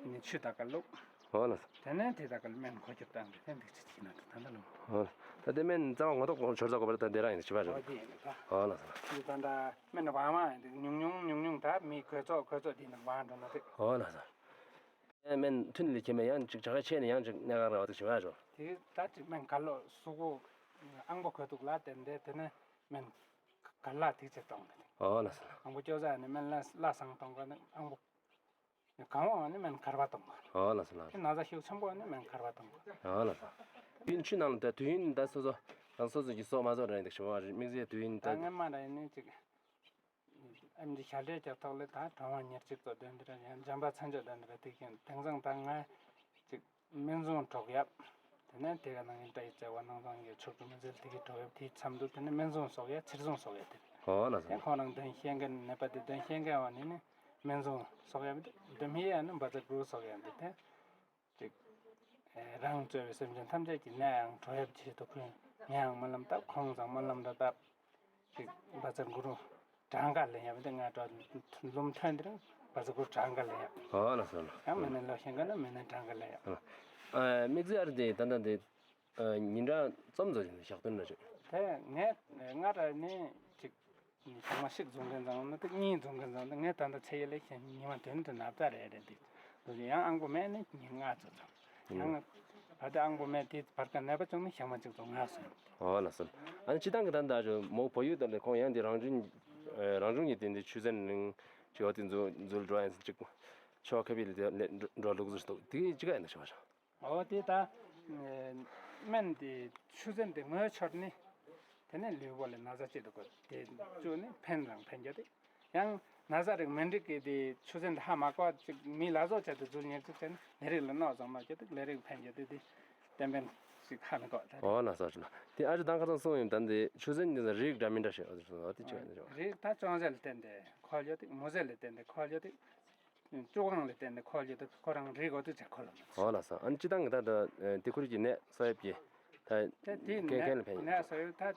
ནི་ཆུ་དག་ག་བླུགས། ཨོ་ལགས། དེ་ནས་དེ་དག་ག་སྨན་འགོ་བསྐྱུར་བཏང་སྟེ་དེ་འདི་ཅི་ཅི་ན་དེ་ད་ལྟ་ལོ། ཨོ་ལགས། ད་དེ་སྨན་རྩ་བ་ངོ་ཐོག་ཆོར་ས་གོ་བར་ད་འདི་རང་ཡིན་ཅི་བ་རེད། ཨོ་དེ་ཡིན་ད། ཨོ་ལགས་སོ། འདི་ད་ད་སྨན་བ་མ་ཡིན་འདི་ཉུང་ཉུང་ཉུང་ཉུང་ད་མི་གོས་ཚོགས་གོས་ཚོགས་འདི་ནང་བ་འགྲོ་ན་དེ། ཨོ་ལགས་སོ། ཨེ་སྨན་ཐུན་ལས་ཁྱེར་མེད་ཡང་ཅིག་བྱ་དགའ་ཆེ་ནས་ཡང་ཅིག་གནད་འགག་རེ་བ་དེ་ཅི་བ་རེད། དེ་ད་ཅིག་སྨན་ག་ལོ་གཟུགས་པོ་ཨང་པོ་གོས་དུག་ལ་བརྟེན་ཏེ་དེ་ནས་སྨན་ག་ལ་དེ་ཅིག་གཏོང་གི། ཨོ་ལགས་སོ། ཨང་པོ་སྐྱོ་ས་ནས་སྨན་ལ་ལ་སང་གཏོང་ག་ནས་ཨང་པོ། གང་བ་ནི་སྨན་ཁར་བ་གཏོང་བ། ཨོ་ལགས་སོ་ལགས། དེ་ན་ཚ་ཤུགས་ཆེན་པོ་ནི་སྨན་ཁར་བ་གཏོང་བ། ཨོ་ལགས་སོ། དུས་ཡུན་ཆུ་ནང་ལ་ད་དུས་ཡུན་ད་སོ་སོ་རང་སོ་སོ་གི་སྲོག་མ་རྫོགས་རན་འདུག་ཞུ་བ་རེད། དམིགས་བསལ་དུས་ཡུན་ད་ད་སྔོན་མ་ར་ནི་ཅིག་ཨེམ་ཆི་ཞལ་འབྲས་ཀྱི་ཐོག་ལས་ད་གྲང་བ་ཉེར་གཅིག་ཙམ་དོན་དེ་ར་ཡང་འཇམ་པ་མཚན་བརྗོད་དོན་དེ་ར་དེ་གིན་དེང་སང་ད་ང་ཅིག་སྨན་བཟུང་གྲོགས་ཡབ། དེ་ནས་དེ་ག་ནང་གི་འདྲ་ཡི་བརྩེ་བ་ནང་ཚང་གི་ཕྱོགས་ཀྱི་མི་ཚེ་དེ་གི་གྲོགས་ཡབ་དེའི་མཚམས་དུ་དེ་ནས་སྨན་བཟུང་སོགས་ཡ་ཚིར་བཟུང་སོགས་ཡ་དེ། ཨོ་ལགས་སོ། དེ་ཁོང་རང་དོན་ཤེས་མཁན་ནད་པ་དེ་དོན་ཤེས་མཁན་བ་ནི་ནི་སྨན་བཟུང་སོགས་ཡ་དེ་དོན་ཧི་ཡ་ནི་བཛྲ་གུ་རུ་སོགས་ཡ་དེ་དེ་ཅིག་རང་གཙོས་པའི་སེམས་ཅན་ཐམས་ཅད་ཀྱི་ནད་ཡང་གྲོགས་ཡབ་ཆེད་དུ་ཁོང་ངས་ཡང་སྨོན་ལམ་བཏབ། ཁོང་ཚང་སྨོན་ལམ་འདྲ་བཏབ། ཅིག་བཛྲ་གུ་རུ་གྲངས་ཀ་ལེན་ཡ་མི་དེ་ང་ལུམ་ཐོན་དེ་རིང་བཛྲ་གུ་རུ་གྲངས་ཀ་ལེན་ཡ། ཨོ་ལགས་སོ་ལགས། ཡང་མི་ནི་ལོ་ཤེས་མཁན་ན་མི་ནི་གྲངས་ཀ་ལེན་ཡ། ཨ་དམིགས་བསལ་དེ་ད་ལྟ་དེ་ཉིན་གྲངས་ཙམ་ཙམ་ཞིག་ཞག་བདུན་ལ་ཅིག་དེ་ངས་ང་ར་ནི་ཅིག་ཞག་མ་གཅིག་འཛོམས་མཁན་ཙང་ན་དེ་གཉིས་འཛོམས་མཁན་ཙང་ན་དེ་ངས་ད་ལྟ་ཚེ་ཡི་ལས་ཤེས་ཉི་མ་བདུན་དུ་ནབ་ད་རེ་རེ་འདི་འདུག་ཡང་ཨང་པོ་མེད་ནི་ཉིན་ལྔ་ཙམ་ཙམ། ཡང་ཨ་དེ་ཨང་པོ་མེད་དེ་བར་ཀ་ནད་པ་བྱུང་ནི་ཞག་མ་གཅིག་ཙམ་ལྔ་ཙམ། ཨོ་ལགས་སོ། ཨ་ནི་སྤྱིར་བཏང་གི་ད་ལྟ་ཞུ་མོ་བོད་ཡུལ་དུ་ནི་ཁོང་ཡང་དེ་རང་བྱུང་རང་བྱུང་གི་དེ་འདི་ཆུ་ཚན་ནང་ཅིག་འོ་དེ་འཛུལ་འཛུལ་འགྲོ་ཡང་ཅིག་ཆོ་ག་བི་ལ་དེ་འགྲོ་ལུགས་ཟེར་འདུག་དེ་ཅི་ག་ཡིན་ན་ཞུ་བ་ཞུ། ཨོ་དེ་ད་སྨན་དེ་ཆུ་ཚན་དེ་ངོས་ཆོད་ནི་དེ་ནས་ལུས་པོ་ལ་ན་ཚ་ཅི་འདུག་གོ་དེ་བཅུག་ནི་ཕན་རང་ཕན་རྒྱུ་དེ། ཡང་ན་ཚ་རིགས་མི་འགྲིག་གི་དེ་ཆུ་ཚན་དེ་ཧ་མ་གོ་ཅིག་མི་ལ་བཟོ་བྱས་ཏེ་འཛུལ་ཉེར་གཅིག་བྱས་ནས་ལས་རིགས་ལ་མནོ་བསམ་མ་བྱས་ཏེ་ལས་རིགས་ཕན་རྒྱུ་དེ་དེ་ཏན་ཏན་ཞིག་ཧ་མི་གོ་ད། ཨོ་ལགས་སོ་ལགས། དེ་ཨ་ཅི་ད་ཁ་སང་གསུངས་ཡིན་ད་འདི་ཆུ་ཚན་འདི་རིགས་འདྲ་མི་འདྲ་ཞིག་ཨོ་དེ་ཆུ་ཚན་འདི་རིགས་ད་ཅུང་ཟད་ལ་བརྟེན་ཏེ་འཁོར་ཡོད་དེ་མོ་ཟད་ལ་བརྟེན་ཏེ་འཁོར་ཡོད་དེ། བཅུ་གང་ལ་བརྟེན་ནས་འཁོར་རྒྱུ་དེ་ཁོ་རང་རིགས་འོ་དེ་ཅིག་འཁོར་ལ་མེད། ཨོ་ལགས་སོ། ཨ་ནི་སྤྱིར་བཏང་གི་ད་ད་དེ་ཁུར་གྱི་ནད་གསོ་ཡབ་ཀྱི་ད་དེ་དེ་དེ་ནད་གན་ལ་ཕན་ཡིན། ནད་གསོ་ཡབ་ད་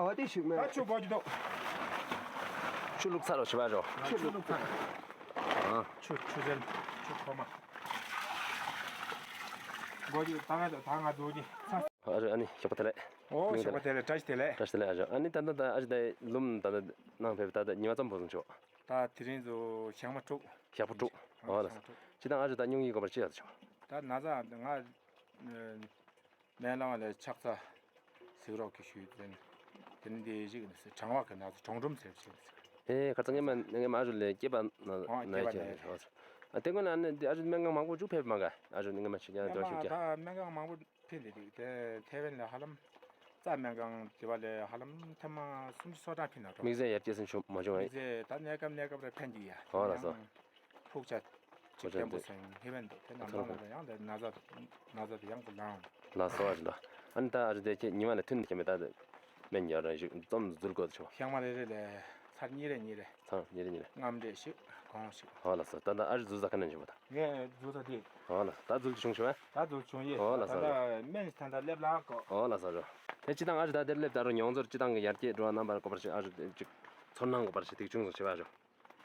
ཨ་བ་དེ་ཞུ་མེད། ད་ཆུ་འགོ་གི་འདུག། ཆུ་བླུགས་ཚར་རོ་ཞུ་བ་རོ། ཆུ་བླུགས་ཚར། ཨ། ཆུ་ཆུ་ཟེར་ཆུ་ཁོ་མ། འགོ་གི་ད་ང་ད་ང་འགྲོ་གི། ཨ་ཞོ་ཨ་ནི་ཞོགས་པ་དེ་ལེ། ཨོ་ཞོགས་པ་དེ་ལེ། བཀྲ་ཤིས་བདེ་ལེགས། བཀྲ་ཤིས་བདེ་ལེགས། ཨ་ཞོ་ཨ་ནི་ད་ད་ད་ཨ་ཞོ་ད་ལུམ་ད་ད་ནང་ཕེབས་ད་ད་ཉི་མ་ཙམ་བོ་སོང་ཆོག། ད་དེ་རིང་ཚོ་ཞག་མ་དྲུག། ཞག་པོ་དྲུག། ཨོ་ལགས་སོ། ཞག་མ་དྲུག། ཅི་ད་ཨ་ཞོ་ད་སྨྱུང་གི་གོ་བར་ཅི་ཡ་ཆོག། ད་ན་ཚ་ང་སྨན་བླ་མ་ལས་ཕྱག་འཚལ་གཟིགས་རོགས་ཀྱི་ཞུས་ཏེ་དེ་ནི་དེ་ཞིག་ནི་གྲང་བ་གི་ན་ཚ་གྲང་འབྲུམ་ཟེར་ཞིག་ནི། ཨེ་ཁ་ཚ་ངེ་མ་ངེ་མ་ཨ་ཞོ་ལས་སྐྱེས་པ་ན་ཨོ་ན་སྐྱེས་པ་ཡ་ན་ཡ་ཨོ་ཨ་དེ་ཀོ་ན་ནི་ཨ་ཞོ་སྨན་ཁང་མང་པོ་ཅིག་ཕེབས་མ་ག་ཨ་ཞོ་ངེ་མ་ཞིག་ཡང་ད་ཞུ་རྒྱ། སྨན་ཁང་མང་པོ་ཕེབས་ཏེ་དེ་ཐེ་ཝན་ལས་ཧ་ལམ་རྩ་སྨན་ཁང་དེ་བ་ལས་ཧ་ལམ་ཐེངས་མ་སུམ་ཅུ་སོ་གྲངས་ཕེབས་ན་འགྲོ། དམིགས་བསལ་ཡར་སྐྱེད་སྲིང་ཞུ་མ་བྱུང་ཨེ། དམིགས་བསལ་ད་གནས་སྐབས་གནས་སྐབས་རེ་ཕན་གྱི་ཡ། ཨོ་ལགས་སོ། ཕུགས་ཆ་ཅིག་བརྟན་པོ་སོང་ཧེ་བན་དུ་དེ་ནང་ལ་ཡང་དེ་ན་ཚ་ན་ཚ་དེ་ཡང་དུ་ལང་། ལགས་སོ་ཨ་ཞོ་ལགས། ཨ་ནི་ད་ཨ་ཞོ་དེ་ཁྱེད་ཉི་མ་ལས་ཐུན་ཁྱེད་མེད་ད་དེ་སྨན་ཡོད་ར་ཞིག་རྩོམ་འཛུལ་དགོས་ཆོག། ཤང་མ་རེ་རེ་ལས་ཚར་གཉིས་རེ་གཉིས་རེ། ཚར་གཉིས་རེ་གཉིས་རེ། ལྔ་མ་རེ་ཞིག་གོང་ཞིག། ཨོ་ལགས་སོ། ད་ད་ཨ་ཞོ་འཛུལ་ས་ག་ནས་ཞུ་བ་ད། ངས་འཛུལ་ས་དེ། ཨོ་ལགས་སོ། ད་འཛུལ་བྱུང་ཞུ་བ། ད་འཛུལ་བྱུང་ཡེ། ཨོ་ལགས་སོ། ད་ད་སྨན་ད་ད་སླེབས་ལ་གོ། ཨོ་ལགས་སོ་ཨ་ཞོ། དེ་སྤྱིར་བཏང་ཨ་ཞོ་ད་དེར་སླེབས་ད་རུང་མྱོང་ཚོར་སྤྱིར་བཏང་གི་ཡར་རྒྱས་འགྲོ་བ་རྣམ་པར་དགོས་པར་ཞིག་ཨ་ཞོ་ཅིག་ཚོར་སྣང་དགོས་པར་ཞིག་དེ་བྱུང་སོང་ཞུ་བ་ཨ་ཞོ།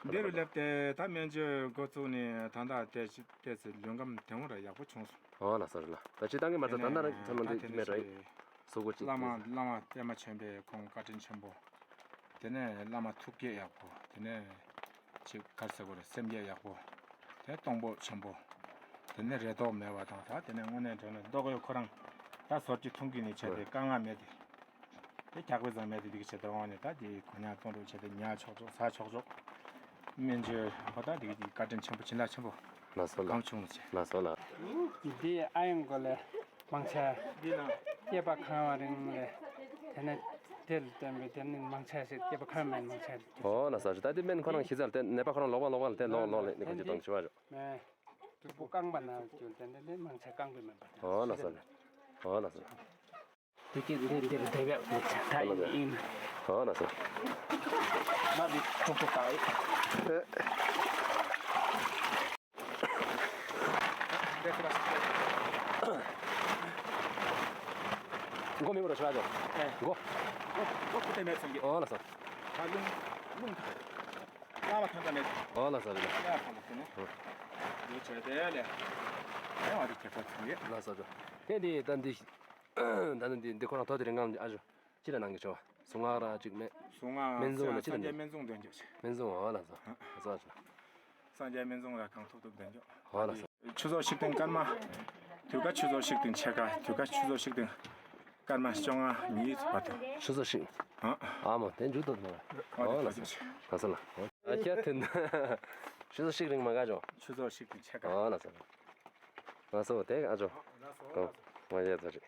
འདི་རུ་སླེབས་ཏེ་ད་སྨན་བཅོས་འགོ་བཙུགས་ནས་ད་ལྟ་བལྟས་ཅི་བལྟས་ཚེ་ལུས་ཁམས་དེ་མོ་ར་ཡག་པོ་བྱུང་སོང་། ཨོ་ལགས་སོ་ལགས། ད་སྤྱིར་བཏང་གི་མ་རྩ་ད་ལྟ་ར་ཚང་མ་འདི་མེད་ར་ཡིན། སོ་གོ་ཅི་བླ་མ་བླ་མ་པདྨ་ཆོས་འཕེལ་ཁོང་བཀའ་དྲིན་ཆེན་པོ། དེ་ནས་བླ་མ་ཐུགས་བསྐྱེད་ཡག་པོ། དེ་ནས་ཅིག་ག་རེ་ཟེར་དགོས་རེད། སེམས་བསྐྱེད་ཡག་པོ། དེ་གཏོང་ཕོད་ཆེན་པོ། དེ་ནས་རེ་དོགས་མེད་པ་དང་ད་དེ་ནས་དངོས་གནས་དྲང་གནས་རྡོ་གོས་ཁོ་རང་ད་ཟོར་གྱི་འཐུང་གི་ནི་བྱས་ཏེ་དཀའ་ངལ་མེད་དེ། དེ་རྒྱགས་པའི་བཟང་མེད་དེ་འདི་གི་བྱས་ཏེ་འོང་ནས་ད་དེ་གོ་ཉག་གཏོང་རོགས་བྱས་ཏེ་ཉལ་ཆོག་ཆོག་ཟ་ཆོག་ཆོག། སྨན་བཅོས་ཧོ་ད་དེ་གི་བཀའ་དྲིན་ཆེན་པོ་བྱིན་རླབས་ཆེན་པོ། ལགས་སོ་ལགས། གང་བྱུང་ནུག་ཅེ། ལགས་སོ་ལགས། འདི་ཨ་ཡང་གོ་ལེ་མང་ཆེ་འདི་ན་སྐྱེས་པ་ཁང་བ་རིང་ལེ། དེ་ནས་དེ་ལ་བརྟེན་པའི་དེ་ནི་མང་ཆེ་ཞིག་སྐྱེས་པ་ཁང་སྨན་མང་ཆེ། ཨོ་ལགས་སོ། ད་དེ་སྨན་ཁོ་རང་ཤི་ཚར་དེ་ནད་པ་ཁོ་རང་ལོག་པ་ལོག་པ་ལ་དེ་ལོག་ལོག་ལེ་ནི་ཁོང་ཅི་གཏོང་ཆི་བ་རོ། མེ་དུག་པོ་རྐང་པ་ན་རྒྱུ་དེ་འདི་ནི་མང་ཆེ་རྐང་པའི་སྨན་པ། ཨོ་ལགས་སོ་ལགས། ཨོ་ལགས་སོ། དེ་གི་འདི་འདིར་བསྡད་པའི་ད་ཡིན། ཨོ་ལགས་སོ། མ་འདི་དུག་པོ་ཀ་ཡི། མགོ་མི་བོར་ཤོག་ཨ་ཇོ། མགོ། མགོ་ཁུ་ཏེ་མེད་སོང་གི། ཨོ་ལགས་སོ། ད་རླུང་རླུང་ཐང་། ལ་ལ་ཐང་ཐང་མེད། ཨོ་ལགས་སོ་ལགས། ཡ་ཁ་ལ་ཁུ་ནོ། འདི་ཆོས་དེ་ལས། ཡ་བ་འདི་ཁྱད་པར་ཐོང་ཡོད། ལགས་སོ་ཨ་ཇོ། དེ་འདི་ད་འདི། ད་ནི་འདི་འདི་ཁོ་རང་ཐོ་དེ་རིང་ངམ་ཨ་ཇོ། ཅི་ལ་གནང་གི་ཆོག་གསུང་ངག་ར་ཅིག་མེད། གསུང་ངག་སྨན་བཟུང་ལ་ཅི་ལ་སངས་རྒྱས་གནང་། སྨན་བཟུང་འདོན་རྒྱུ་ཆེ། སྨན་བཟུང་། ཨོ་ལགས་སོ། ཨོ་ལགས་སོ། སངས་རྒྱས་སྨན་བཟུང་ལ་གང་ཐུབ་ཐུབ་འདོན་རྒྱུ། ཨོ་ལགས་སོ། ཆུ་ཚོད་ཞིག་སྟེང་སྐར་མ། དུས་ཀ་ཆུ་ཚོད་ཞིག་སྟེང་ཕྱེད་ཀ་དུས་ཀ་ཆུ་ཚོད་ཞིག་སྟེང་སྐར་མ་བཅོ་ལྔ་ཉིས་བར་དུ། ཆུ་ཚོད་ཞིག་ཨ། ཨ་མོ་དེ་མཇུག་ཏུ་ནོ། ཨོ་ཨོ་ལགས་སོ། ལགས་སོ་ལགས། ཨ་ཁྱེད་ཐུན། ཆུ་ཚོད་ཞིག་རིང་མ་ག་ཇོ། ཆུ་ཚོད་ཞིག་སྟེང་ཕྱེད་ཀ་ཨོ་ལགས་སོ། ལགས་སོ་དེ་ཨ་ཇོ། ལགས་སོ། ང་ཡ་ཚ་རེད།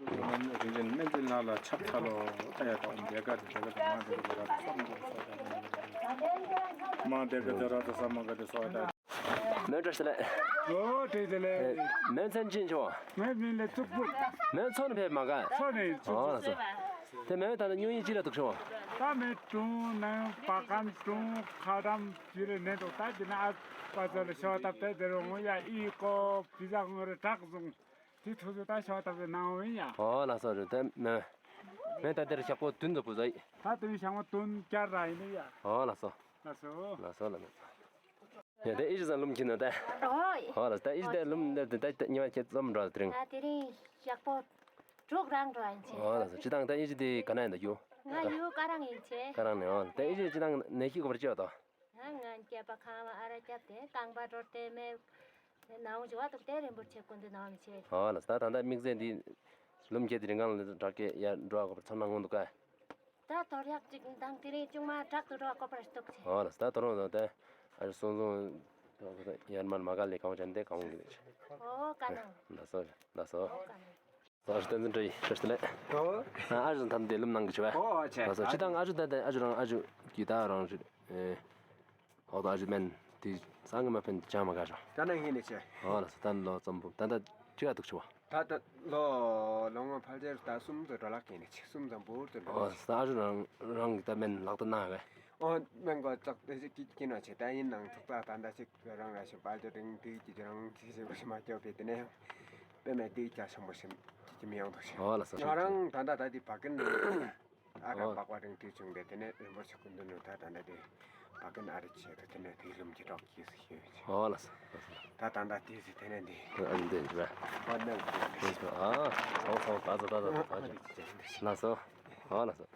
རིན་ཆེན་སྨན་བཅོས་ནང་ལ་ཆབ་ཚ་ལོ་ཨ་ཡ་དང་དེ་ག་དེ་དེ་ག་དེ་མ་དེ་ག་དེ་ར་དེ་སོགས་མ་ག་དེ་སོགས་དེ་མ་དེ་ག་དེ་ར་དེ་སོགས་མ་ག་དེ་སོགས་དེ། མོན་བཀྲ་ཤིས་བདེ་ལེགས། ཨོ་བཀྲ་ཤིས་བདེ་ལེགས། མོན་མཚན་ཅི་ཆོ། ངའི་མིང་ལ་ཐུག་པོ། མོན་མཚོ་ནས་ཕེབས་མ་ག་མཚོ་ནས་ཨོ་ལགས་སོ། དེ་མོན་ད་ནི་སྨྱུང་གནས་ཅི་ལ་འདུག་ཆོ། ད་མོན་གྲོང་ནང་པ་ཀམ་གྲོང་ཁ་རམ་ཅི་རེ་ནས་འདུག་ད་དེ་ན་ཨ་པ་ཚོ་ལ་ཤོ་ཏབ་ཏེ་དེ་རུ་ངོ་ཡ་ཨི་ཀོ་བི་ཟ་ངོ་རེ་དྲག་བཟུང་། དེ་ཐུག་ཚུགས་ད་ཤོ་ཏབ་ཏེ་ནང་འོང་ཡ། ཨོ་ལགས་སོ་རེད་དེ་མོན། མོན་ད་དེར་ཞག་པོ་བདུན་དུ་བུ་ཟ་ཡི། ད་དེ་ཞག་པོ་བདུན་བརྒྱད་ར་ཡིན་ཡ། ཨོ་ལགས་སོ། ལགས་སོ། ལགས་སོ་ལགས་སོ། ཡ་དེ་ཨི་ཞི་ཟ་ལུམ་ཁྱེར་ནོ་དེ། ཨོ་ཡ། ཨོ་ལགས་སོ་ད་ཨི་ཞི་དེ་ལུམ་དེ་དེ་ད་ཉི་མ་ཁྱེད་ཙམ་འགྲོ་དེ་རིང་། ད་དེ་རིང་ཞག་པོ་དྲུག་རང་འགྲོ་ཡིན་ཆེ། ཨོ་ལགས་སོ་སྤྱིར་བཏང་ད་ཨི་ཞི་དེ་ག་ན་ཡིན་ད་ཡུལ། ང་ཡུལ་ཀ་རང་ཡིན་ཆེ། ཀ་རང་ནས། ཨོ་ད་ཨི་ཞི་སྤྱིར་བཏང་ནད་གཞི་ག་པར་ཅི་ཡོད་དོ། ང་སྐྱེས་པ་ཁང་བ་ཨ་ར་སྐྱབས་ཏེ་རྐང་པ་འགྲོ་དེ་མེད། ནང་འཇུ་བ་འདུག་དེ་རིན་པོ་ཆེ་ཀུན་ཏུ་ནང་ཆེ། ཨོ་ལགས་སོ་ད་ད་ད་དམིགས་བསལ་འདི་ལུམ་ཁྱེར་དེ་རིང་གང་ལ་དྲག་གེ་ཡར་འགྲོ་བ་ག་པར་ཚོར་སྣང་ངོ་འདུག་ག་ད་དོ་རུང་ཅིག་དང་དེ་རིང་ཅུང་མ་དྲག་ཏུ་འགྲོ་བ་ག་པར་འདུག་ཆེ། ཨོ་ལགས་སོ་ད་དོ་རུང་དོ་དེ་ཨ་ཞུ་སོང་སོང་ཡར་མར་མ་ག་ལས་གང་བྱས་ཏེ་གང་འོང་གི་ཆེ། ཨོ་ཀ་ནང་། ལགས་སོ་ལགས་སོ། ཨོ་ཀ་ནང་། ཨ་ཞུ་བསྟན་འཛིན་བཀྲ་ཤིས་བདེ་ལེགས། ཨོ། ཨ་ཞུ་ད་དེ་ལུམ་ནང་གི་ཆེ་བ། ཨོ་ཨ་ཆེ། ལགས་སོ་སྤྱིར་བཏང་ཨ་ཞུ་ད་དེ་ཨ་ཞུ་རང་ཨ་ཞུ་གི་ད་རང་ཞུ། ཨེ། ཨོ་ད་ཨ་ཞུ་སྨན་དེ་སང་གི་མ་ཕན་ཅང་མ་ག་ཞོ། ད་ནང་ཧིན་ནི་ཆེ། ཨོ་ལགས་སོ་ད་ལོ་ཙམ་པོ་ད་ད་ཅི་ག་འདུག་ཆེ་བ། ད་ད་ལོ་ལོ་ངོ་ཕལ་ཆེར་ད་གསུམ་དུ་འགྲོ་ལག་ཧིན་ནི་ཆེ་གསུམ་ཙམ་པོ་དུ་འགྲོ། ཨོ་ད་ཨ་ཞུ་རང་རང་གི་ད་སྨན་ལག་ཏུ་ན་ག་ཨོ་སྨན་གོ་ཙག་དེ་ཅིག་གི་གི་ནོ་ཆེ་ད་ཡིན་ནང་ཐུག་ད་ད་ད་ཅིག་རང་ར་ཞིག་པ་ཅོ་རིང་དེ་ཅིག་རང་ཅིག་ཞིག་མ་སྐྱོ་པེ་དེ་ནས་ཡང་པེ་མེ་དེ་ཅ་ཆེན་པོ་ཞིག་ཅིག་མི་ཡོང་དོ་ཞིག་ཨོ་ལགས་སོ་ང་རང་ད་ད་ད་དེ་བ་ཀིན་ཨ་ར་ཨོ་བག་བ་རིང་དུས་བྱུང་སྟེ་དེ་ནས་རིན་པོ་ཆེ་སྐུ་མདུན་ནུ་ད་ད་ད་དེ་བ་ཀིན་ཨ་རི་ཆེ་དོ་དེ་ནས་དེ་ལུམ་གྱི་གྲོགས་ཀྱིས་ཞུ་ཨོ་ལགས་སོ་ལགས་སོ། ད་ད་ད་དེ་ཟི་དེ་ནས་དེ་ཨ་ནི་དེ་འཇུ་བ་ཨོ་ནས་དེ་ཨ་སོང་སོང་ད་ད་ད་ད་ད་ལགས་སོ་ཨོ་ལགས་སོ།